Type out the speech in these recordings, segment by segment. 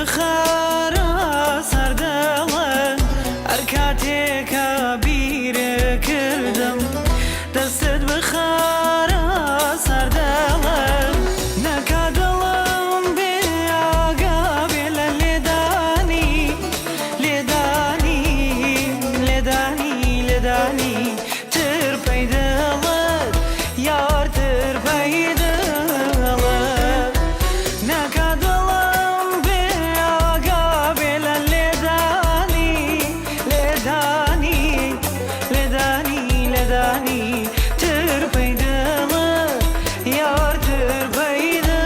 بخەرە سەر دڵت هەر کاتێکە بیرکردم دەستت بخەرە سەر دڵت نەکا دڵم بێ ئاگا بێ لە لێدانی لێدانی لێدانی لێدانی ترپەی دڵت یار ترپەی دڵت نەکا دڵم بێ ئاگا بێ لە لێدانی لێدانی لێدانی لێدانی ترپەی دڵت یار ترپەی دڵت.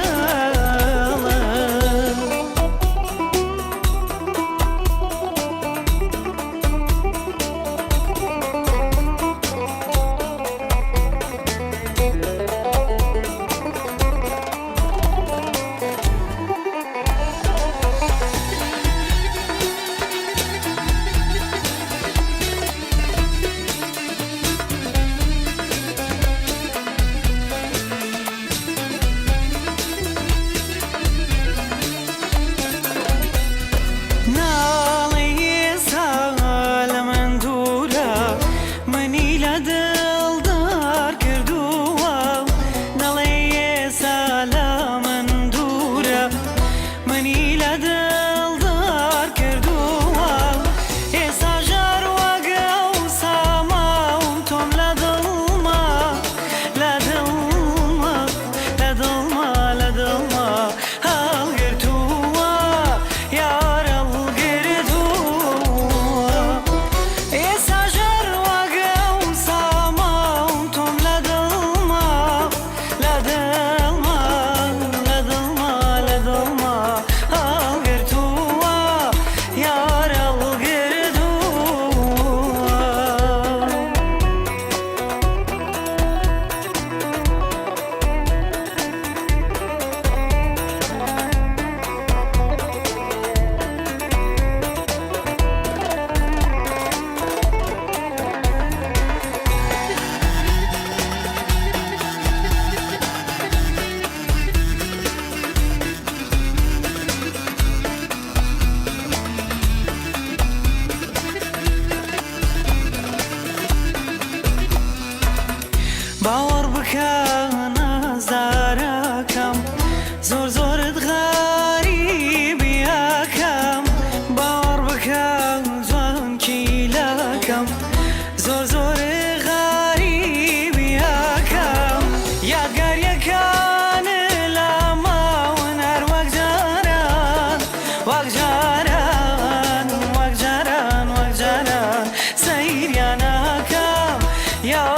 ناڵێی ئێستا لە من دوورە منی لە دڵدار کردووە نەڵێی ئێستا لە من دوورە منی لە دڵدار کردووە ئێستا ژار وەک ئەوسا ماوم تۆم لە دڵما لە دڵما لە دڵما لە دڵما هەڵگرتووە یار هەڵگرتووە ئێستا ژار وەک ئەوسا ماوم تۆم لە دڵما لە دڵما لە دڵما لە دڵما هەڵگرتووە یار هەڵگرتووە. باوەڕ بکە نازدارەکەم زۆر زۆرت غەریبی ئەکەم باوەڕ بکە جوان کیلەکەم زۆر زۆر غەریبی ئەکەم یادگاریەکان لە ماون هەر وەک جاران وەک جاران وەک جاران وەک جاران سەیریان ئەکەم یا.